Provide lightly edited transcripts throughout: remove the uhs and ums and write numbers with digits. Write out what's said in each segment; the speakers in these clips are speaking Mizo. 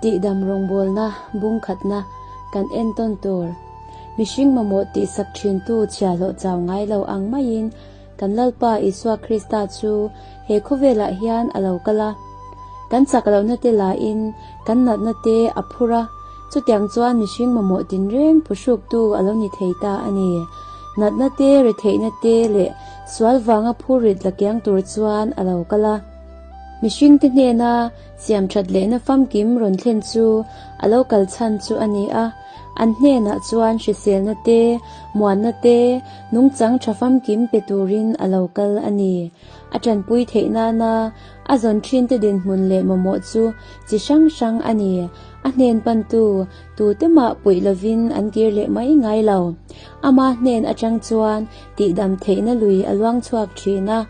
Tihdam rawngbawlna bung khatna kan entawn tur. Mihring mamawh tihsak thintu chhiahhlawh chau ngai lo ang maiin kan Lalpa Isua Krista chu he khawvelah hian a lo kal a. Kan chak lohna te lain kan natna te a phur a, chutiang chuan mihring mamawh tinreng phuhruktu a lo ni thei ta a ni. Natna te, retheihna te leh sual vanga phurrit la kiang tur chuan a lo kal a. Mihringte hnena siamthat lehna famkim rawn thlen chu a lo kal chhan chu a ni a, an hnenah chuan hriselna te, muanna te, nungchang tha famkim pe turin a lo kal a ni. A tanpui theih nana a zawn thinte dinhmun leh mamawh chu chi hrang hrang a ni. A hnen pantu tute mah puih lovin an kir leh mai ngai lo. Ama hnen atang chuan tihdam theihna lui a luang chhuak thin a.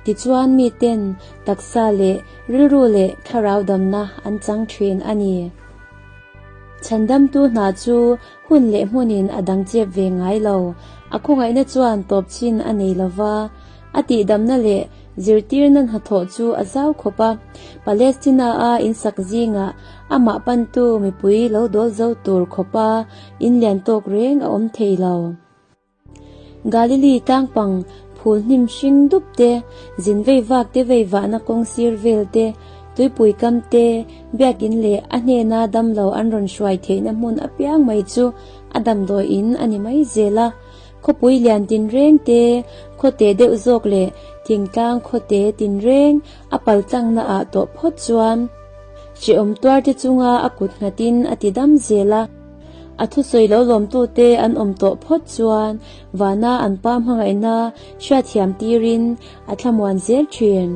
Tichuan miten taksa leh rilru leh thlarau damna an chang thin a ni. Chhandamtu hna chu hun leh hmunin a dang chep ve ngai lo. A khawngaihna chuan tawp chin a nei lo va, a tihdamna leh zirtirna hnathawh chu a zau khawp a. Palestina-a insak zingah amah pantu mipui lo dawl zo tur khawpa inlian tawk reng a awm thei lo. Galili tlangpang phul hnim hring dup te, zin vei vak te vei vahna kawng sir vel te, tuipui kam te, biakin leh a hnena damlo an rawn hruai theihna hmun apiang mai chu a damdawi in a ni mai zel a. Khawpui lian tinreng te, khawte deuh zawk leh thingtlang khawte tinreng a pal tlangna ah tawh phawt chuan hrehawm tuar te chunga a kut nghatin a ti dam zel a. A thusawi lo lawmtute an awm tawh phawt chuan vana an pa hmangaihna hriatthiam tirin a thlamuan zel thin.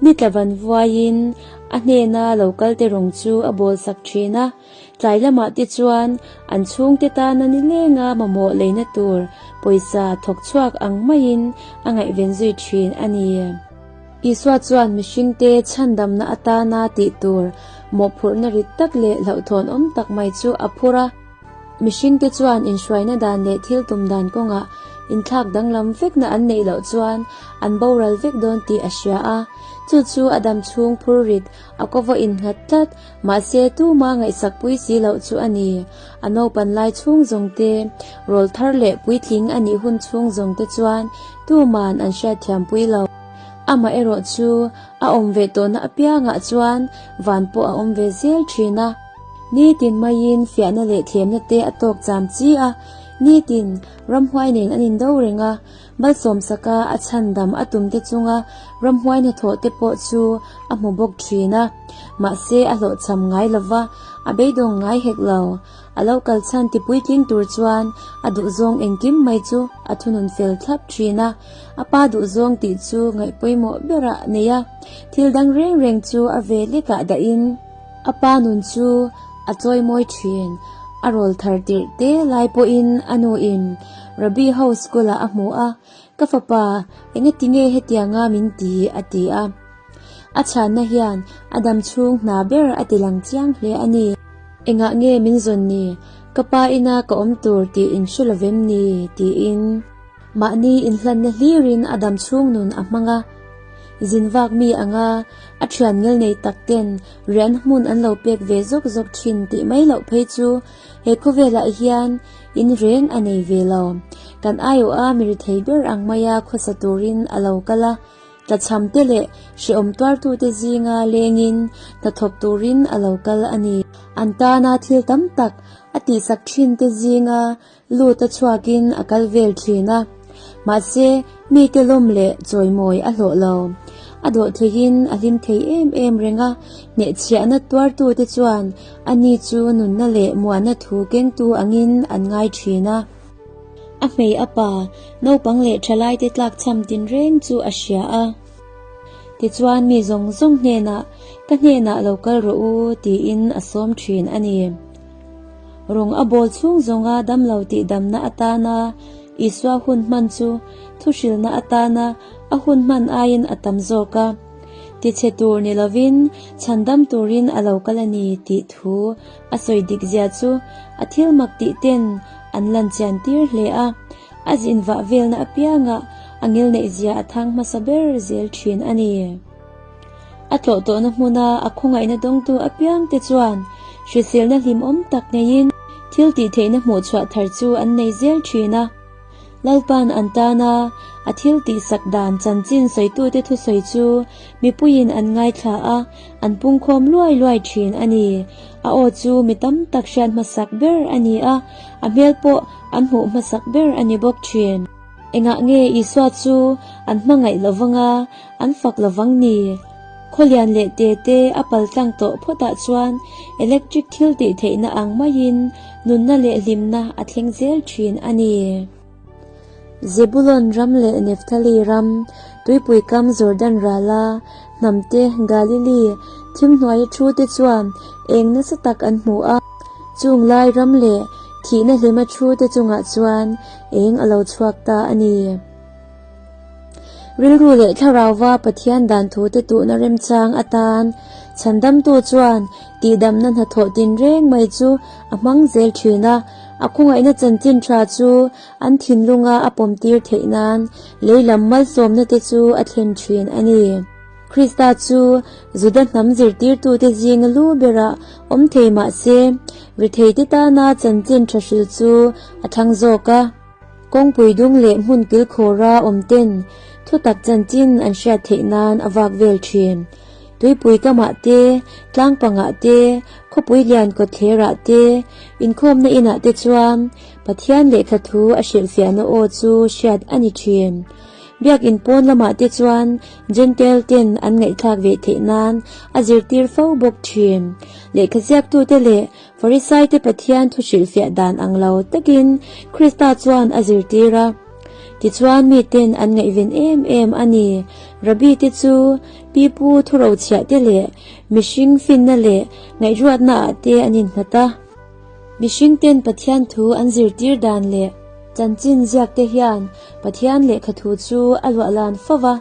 Ni tla van vuaiin a hnena lo kal te rawng chu a bawl sak thin a, tlai lamah te chuan an chhungte tana nilenga mamawh leina tur pawisa thawk chhuak ang maiin a ngaihven zui thin a ni. Isua chuan mihringte chhandamna atana tih tur mawhphurhna rit tak leh hlauhthawn awm tak mai chu a phur a. Mihringte chuan inhruaina dan leh thil tum dan kawngah inthlak danglam vekna an neih loh chuan an boral vek dawn tih a hria a. Chu chu a dam chhung phur rit a kawva innghat tlat, mahse tuma ngaihsak pui si loh chu a ni. A naupan lai chhung zawng te, rawl thar leh puitling a nih hun chhung zawng te chuan tuman an hriatthiam pui lo. Amaherawh chu a awm ve tawhna apiangah chuan van pawh a awm ve zel thin a. Nitin maiin fiahna leh thlemna te a tawk cham chi a, nitin ramhuai nen an indo reng a, malsawmsaka a chhandam a tum te chunga ramhuai hnathawh te pawh chu a hmu bawk thin a. Mahse a hlawhchham ngai lova, a beidawng ngai hek lo. A lo kal chhan ti puitling tur chuan a duhzawng engkim mai chu a thunun fel thlap thin a, a pa duhzawng tih chu ngaih pawimawh berah nei a, thil dang reng reng chu a ve lekah dahin a pa nun chu a chawi mawi thin. A rawl thar tirh te lai pawhin a nuin Rabbi ho school ah a hmu a, Ka fapa, engatinge hetianga min ti? a ti a. A chhanna hian a dam chhung hna ber a ti lang chiang hle a ni. Engah nge min zawn ni? Ka pa ina ka awm tur tih in hre lovem ni? tiin mahni inhlanna hlirin a dam chhung nun a hmang a. Zin vak mi anga a thian ngel nei tak ten riahna hmun an lo pek ve zawk zawk thin tih mai loh phei chu he khawvelah hian in reng a nei ve lo. Kan aiawha mi rethei ber ang maia khawsa turin a lo kal a. Tlachhamte leh hrehawm tuartute zinga lengin hnathawk turin a lo kal a ni. An tana thil tam tak a tihsak thinte zinga lut a chhuakin a kal vel thin a. Mahse, mite lawm leh chawimawi a hlawh lo. A dawhtheiin a hlim thei em em reng a, hnehchhiahna tuartute chuan ani chu nunna leh muanna thu kengtu angin an ngai thin a. A hmei a pa, naupang leh thalaite tlakchham tinreng chu a hria a. Tichuan mi zawng zawng hnenah, Ka hnenah lo kal rawh u, tiin a sawm thin a ni. Rawng a bawl chhung zawnga damlo tihdamna atana Isua hun hman chu thuhrilna atana a hun hman aiin a tam zawk a. Tichhe tur ni lovin chhandam turin a lo kal a ni tih thu a sawi dikzia chu a thil mak tih ten an lan chian tir hle a, a zin vah velna apiangah a ngilneihzia a thang hmasa ber zel thin a ni. A tlawh tawhna hmuna a khawngaihna dawngtu apiangte chuan Hriselna hlimawm tak neiin thil tihtheihna hmuhchhuah thar chu an nei zel thin a. Lalpa'n an tana a thil tihsak dan chanchin sawitute thusawi chu mipuiin an ngaithla a, an pungkhawm luai luai thin a ni. A aw chu mi tam tak hriat hmasak ber a ni a, a hmel pawh an hmuh hmasak ber a ni bawk thin. Engah nge Isua chu an hmangaih lo vanga an fak lo vang ni? Khawlian leh te te a pal tlang tawh phawtah chuan electric thil tih theihna ang maiin nunna leh hlimna a thleng zel thin a ni. Zebulon ram leh Nephthali ram, tuipui kam Jordan rala hnamte Galili thimhnuaia thu te chuan eng nasa tak an hmu a. Chung lai ram leh thihna hlima thu te chungah chuan eng a lo chhuak ta a ni. Rilru leh thlarauva Pathian dan thute tuhna remchang atan Chhandamtu chuan tihdamna hnathawh tinreng mai chu a hmang zel thin a, a khawngaihna chanchin tha chu an thinlunga a pawmtir theih nan lei lam malsawmna te chu a thlen thin a ni. Krista chu Juda hnam zirtirtute zinga lu berah awm thei mah se, retheite tana chanchin tha hril chu a thlang zawk a. Kawngpui dung leh hmun kilkhawra awm ten thutak chanchin an hriat theih nan a vak vel thin. Tuipui kamah te, tlang pangah te, khawpui lian kawtthlerah te, inkhawmna inah te chuan Pathian lehkha thu a hrilhfiahna aw chu hriat a ni thin. Biakin pawn lamah te chuan Jentail ten an ngaihthlak ve theih nan a zirtir fo bawk thin. Lehkha ziaktute leh Farisaite Pathian thu hrilhfiah dan ang lo takin Krista chuan a zirtir a. Tichuan miten an ngaihven em em a ni. Rabbi te chu pipu thurochhiah te leh mihring finna leh ngaihruatna ah te an innghat a. Mihring ten Pathian thu an zirtir dan leh chanchin ziak te hian Pathian lehkha thu chu a luahlan fo va.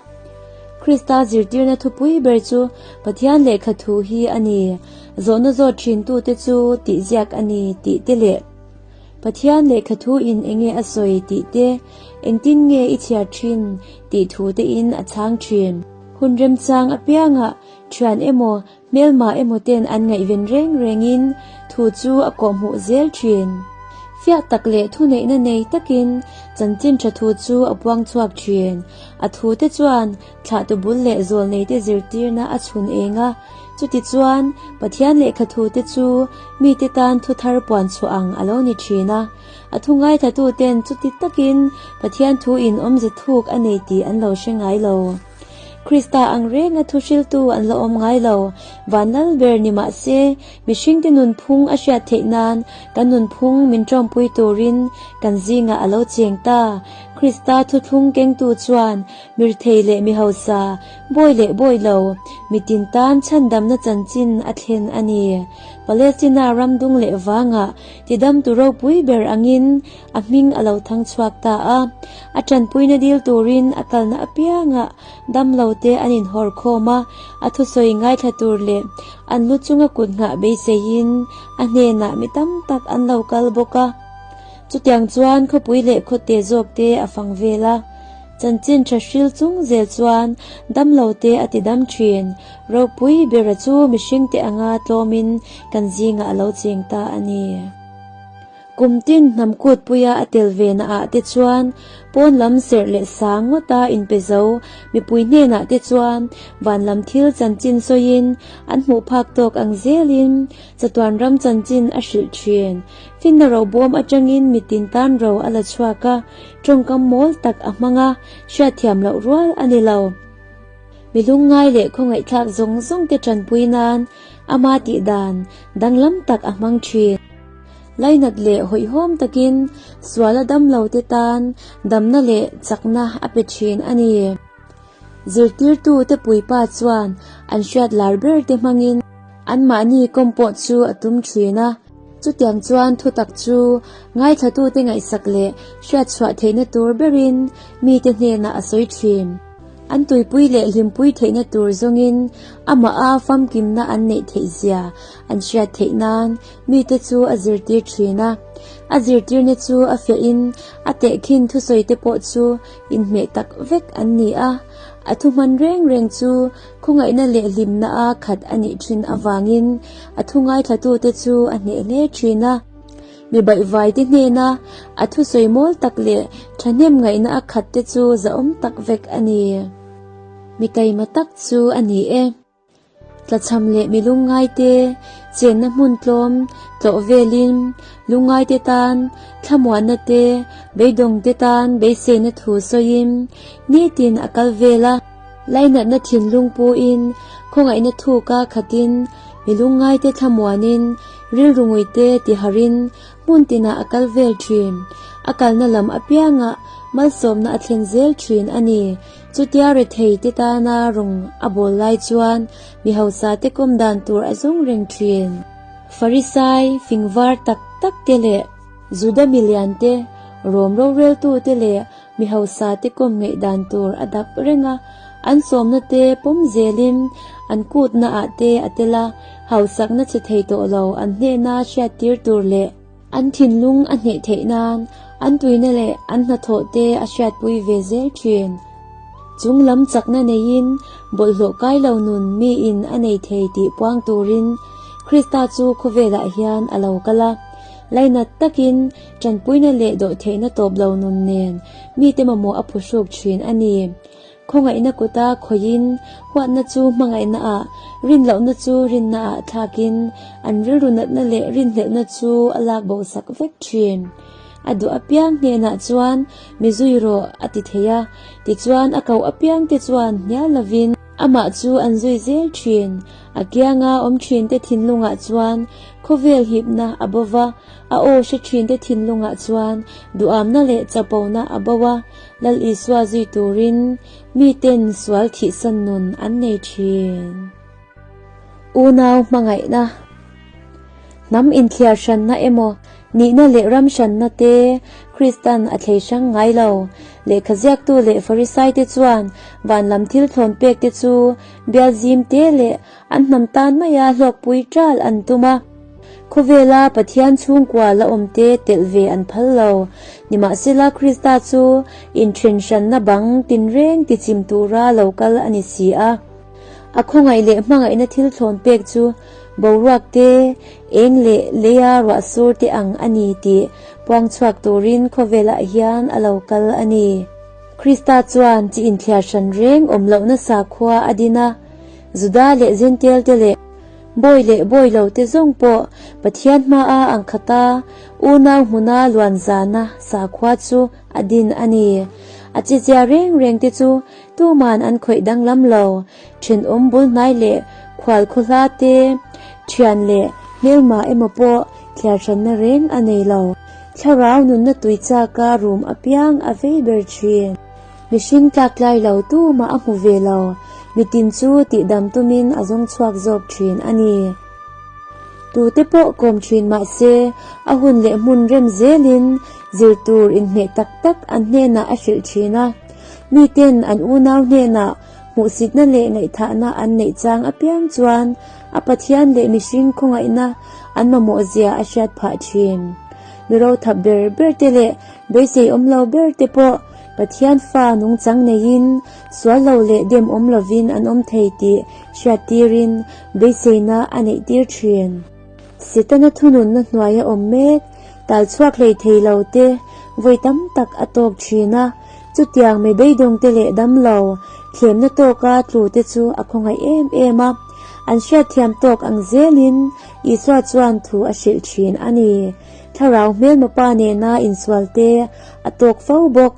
Krista zirtirna thupui ber chu Pathian lehkha thu hi a ni. Zawhna zawt thintute chu tih ziak a ni tih te leh Pathian lehkha thu in enge a sawi tih te, engtin nge i chhiar thin tih thu te in a chhang thin. Hun remchang apiangah thian emaw hmelma emaw ten an ngaihven reng rengin thu chu a kawhhmuh zel thin. Fiah tak leh thuneihna nei takin chanchin tha thu chu a puang chhuak thin. A thute chuan Thlahtu bul leh zawlneite zirtirna a chhun eng a, chutichuan Pathian lehkha thute chu mite tan thu thar puan chhuah ang a lo ni thin a. A thu ngaithlatuten chuti takin Pathian thu in awmze thuk a nei tih an lo hre ngai lo. Krista ang renga thu hriltu an la awm ngai lo. Van lal ber ni mah se, mihringte nunphung a hriat theih nan kan nunphung min tawmpui turin kan zingah a lo cheng ta. Krista thuthlung kengtu chuan Mirthei leh mi hausa, bawi leh bawi lo, mitin tan chhandamna chanchin a thlen a ni. Palestina ram dung leh vangah tidamtu ropui ber angin a hming a lo thang chhuak ta a. A tanpuina dil turin a kalna apiangah damlo te an inhawr khawm a, a thusawi ngaithla tur leh an lu chunga kut nghah beiseiin a hnenah mi tam tak an lo kal bawk a. Chutiang chuan khawpui leh khawte zawk te a fang vel a. Chanchin tha hril chung zel chuan damlo te a ti dam thin. Ropui bera chu mihring te anga tlawmin kan zingah a lo cheng ta a ni. Kum tin hnam kutpuia a tel ve na ah te chuan pawn lam serh leh sang ngawta inpe zo mipui hnenah te chuan van lam thil chanchin sawiin an hmuh phak tawk ang zelin chatuan ram chanchin a hrilh thin. Finna robawm atangin mitin tan ro a la chhuak a. Tawngkam mawl tak a hmang a, hriatthiam loh rual a ni lo. Mi lungngai leh khawngaihthlak zawng zawng te tanpui nan ama tih dan danglam tak a hmang thin. Lainat leh hawihhawm takin suala damlo te tan damna leh chakna a pe thin a ni. Zirtirtu te puipa chuan an hriat lar ber te hmangin anmahni kawm pawh chu a tum thin a. Chutiang chuan thutak chu ngaithlatute ngaihsak leh hriatchhuah theihna tur berin mite hnenah a sawi thin. An tuipui leh hlimpui theihna tur zawngin amaha famkimna an neih theih zia an hriat theih nan mite chu a zirtir thin a. A zirtirna chu a fiahin a tehkhin thusawite pawh chu inhmeh tak vek an ni a. A thuhman reng reng chu khawngaihna leh hlimna a khat a nih thin avangin a thu ngaithlatute chu a hneh hle thin a. Mi baihvaite hnena a thusawi mawl tak leh thahnem ngaihna a khat te chu zahawm tak vek a ni. Mi taima tak chu a ni e. Tlachham leh mi lungngaite chenna hmun tlawm tlawh velin lungngaite tan thlamuanna te, beidawngte tan beiseina thu sawiin nitin a kal vel a. Lainatna thinlung puin khawngaihna thuka khatin mi lungngaite thlamuanin rilru nguite tiharin hmun tinah a kal vel thin. A kalna lam apiangah malsawmna a thlen zel thin a ni. Chutia rethei te tana rawng a bawl lai chuan mi hausa te kawm dan tur a zawng reng thin. Farisai fingvar tak tak te leh Juda milian te, Rom roreltu te leh mi hausa te kawm ngeih dan tur a dap reng a, an sawmna te pawm zelin an kutna ah te a tel a, hausakna che thei tawh lo an hnehna hriattir tur leh An thinlung a hneh theih nan an tuina leh an hnathawh te a hriatpui ve zel thin. Chung lam chakna neiin bawlhhlawh kai lo nun miin a nei thei tih puang turin Krista chu khawvelah hian a lo kal a. Lainat takin tanpuina leh dawhtheihna tawp lo nun nen mite mamawh a phuhruk thin a ni. Khawngaihna kuta khawihin huatna chu hmangaihna ah, rinlohna chu rinna ah thlakin an rilru natna leh rinhlelhna chu a lak bo sak vek thin. A duh apiang hnenah chuan mi zui rawh a ti thei a, tichuan a koh apiang te chuan hnial lovin amah chu an zui zel thin. A kianga awm thin te thinlungah chuan khawvel hipna a bo va, a aw hre thin te thinlungah chuan duhamna leh chapona a bo a, Lal Isua zui turin miten sual thihsan nun an nei thin. Unau hmangaihna, Hnam inthliar hranna emaw, nihna leh ram hranna te Kristan a thlei hrang ngai lo. Lehkha ziaktu leh Farisaite chuan van lam thil thlawn pek te chu bial zim te leh an hnam tan maia hlawkpui ṭal an tum a. Khawvela Pathian chhungkua la awmte telh ve an phal lo. Nimahsela Krista chu inthen hranna bang tinreng tichim tura lo kal a ni si a. A khawngaih leh hmangaihna thil thlawn pek chu boruak te, eng leh leia ruahsur te ang a ni tih puang chhuak turin khawvelah hian a lo kal a ni. Krista chuan chi inthliar hran reng awm lohna sakhua a din a, Juda leh Jentail te leh Bawi leh bawi lo te zawng pawh Pathian hmaa ang khata unau hmuna luan zana sakhua chu a din a ni. A chizia reng reng te chu tuman an khawih danglam lo. Thenawm bul hnai leh khual khawhla te, thian leh hmelma emaw pawh thliar hranna reng a nei lo. Thlarau nunna tui chaka rum apiang a vei ber thin. Mihring tlaktlai lo tumah a hmu ve lo, mitin chu tihdam tumin a zawng chhuak zawk thin a ni. Tute pawh kawm thin mah se, a hun leh hmun rem zelin zir tur inhmeh tak tak an hnenah a hrilh thin a. Miten an unau hnenah hmuhsitna leh ngaihthahna an neih chang apiang chuan a Pathian leh mihring khawngaihna an mamawhzia a hriat phah thin. Mi rothap ber ber te leh beisei awm lo ber te pawh Pathian fa nungchang neiin sual lo leh dem awm lovin an awm thei tih hriattirin beiseina a neihtir thin. Setana thununna hnuaia awm mek, tal chhuak hlei thei lo te vawi tam tak a tawk thin a, chutiang mi beidawngte leh damlo thlemna tawka tlu te chu a khawngaih em em a, an hriatthiam tawk ang zelin Isua chuan thu a hrilh thin a ni. Thlarau hmelma pa nena insual te a tawk fo bawk.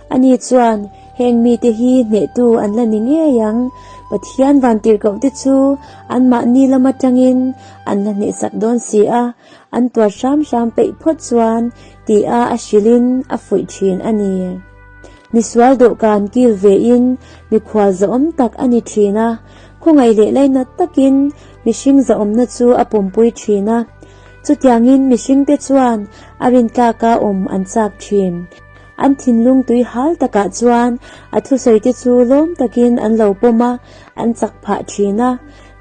Ani chuan, Heng mite hi hnehtu an la ni ngei ang. Pathian vantirhkoh te chu anmahni lam atangin an la hnehsak dawn si a, an tuar hram hram peih phawt chuan tia a hrilhin a fuih thin a ni. Misual dawhkan kil vein mikhual zahawm tak a ni thin a, khawngaih leh lainat takin mihring zahawmna chu a pawmpui thin a. Chutiangin mihringte chuan a rintlaka awm an chak thin. An thinlung tui hal takah chuan a thusawite chu lawm takin an lo pawm a, an chak phah thin a.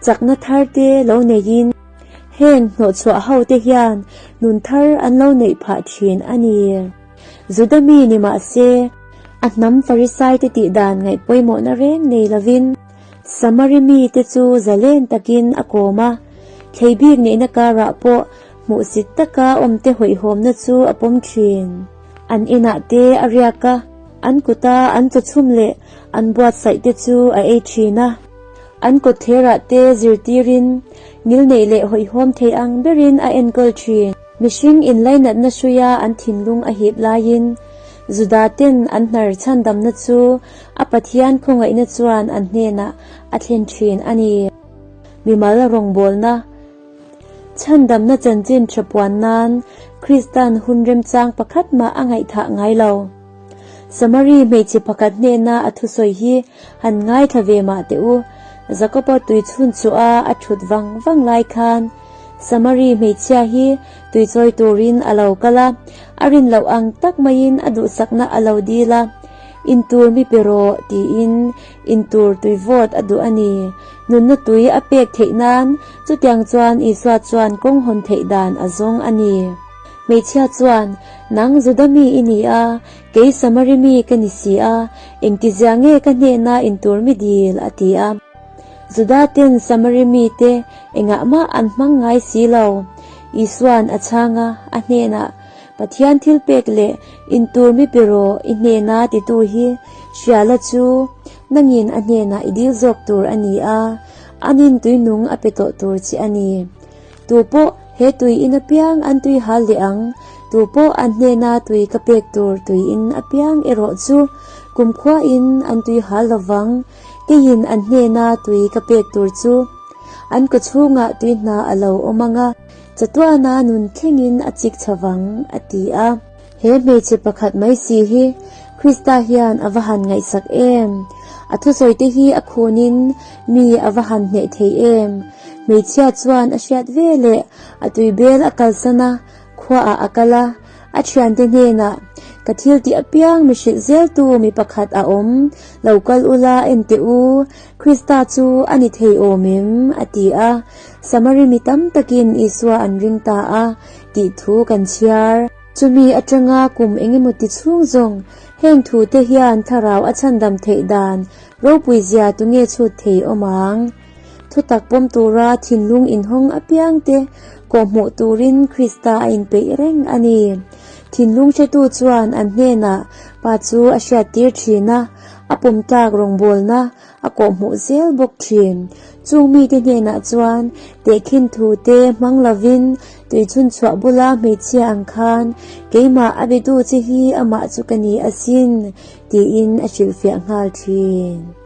Chakna thar te lo neiin heng hnawhchhuah ho te hian nun thar an lo neih phah thin a ni. Juda mi ni mah se. A hnam Farisaite tih dan ngaih pawimawhna reng nei lovin Samari mite chu zalen takin a kawm a, thlei bik neihna karah pawh hmuhsit taka awmte hawihhawmna chu a pawm thin. An inah te a riak a, an kuta an chawchhum leh an buatsaih te chu a ei thin a. An kawtthlerah te zirtirin ngilneih leh hawihhawm thei ang berin a enkawl thin. Mihring inlainatna hruia an thinlung a hip laiin Juda ten an hnar chhandamna chu a Pathian khawngaihna chuan an hnenah a thlen thin a ni. Mimal rawngbawlna Chhandamna chanchin tha puan nan Kristan hun remchang pakhat mah a ngaihthah ngai lo. Samari hmeichhe pakhat hnena a thusawi hi han ngaithla ve mah teh u. Jakoba tui chhun chhuah a a thut vang vang lai khan Samari hmeichhia hi tui chawi turin a lo kal a, a rin loh ang tak maiin a duhsakna a lo dil a, Intur mi pe rawh tiin intur tui vawt a duh a ni. Nunna tui a pek theih nan chutiang chuan Isua chuan kawng hawn theih dan a zawng a ni. Hmeichhia chuan, Nang Juda mi i ni a, kei Samari mi ka ni si a, engtizia nge ka hnehna intur mi dil? a ti a. Juda ten Samari mite engah mah an hmang ngai si lo. Isua'n a chhang a, a hnenah, Pathian thilpek leh intur mi pe rawh, i hnena titu hi hriala chu nangin a hnenah i dil zawk tur a ni a, anin tuinung a pe tawh tur che a ni. Tu pawh he tui in apiang an tui hal leh ang, tu pawh an hnena tui ka pek tur tui in apiang erawh chu kumkhua in an tui hal lovang, keiin an hnena tui ka pek tur chu an kawchhungah tui hna a lo awm ang a, chatuana nun thlengin a chik chho vang, a ti a. He hmeichhe pakhat mai si hi Krista hian a va han ngaihsak em! A thusawite hi a khunin mi a va han hneh thei em! Hmeichhia chuan a hriat ve leh a tuibel a kalsan a, khuaah a kal a, a thiante hnenah, Ka thil tih apiang mi hrilh zeltu mi pakhat a awm, lo kal ula en teh u, Krista chu a ni thei awm em? a ti a. Samari mi tam takin Isua an ring ta a, tih thu kan chhiar. Chumi atanga kum engemaw ti chhung zawng heng thute hian thlarau a chhandam theih dan ropui zia tunge chhut thei awm ang? Thutak pawm tura thinlung inhawng apiangte kawhhmuh turin Krista a inpeih reng a ni. Thinlung hretu chuan an hnenah Pa chu a hriattir thin a, a pawmtlak rawngbawlna a kawhhmuh zel bawk thin. Chung mite hnenah chuan tehkhin thu te hmang lovin tuichhun chhuah bula hmeichhia ang khan keimah a be tu che hi amah chu ka ni asin tiin a hrilhfiah nghal thin.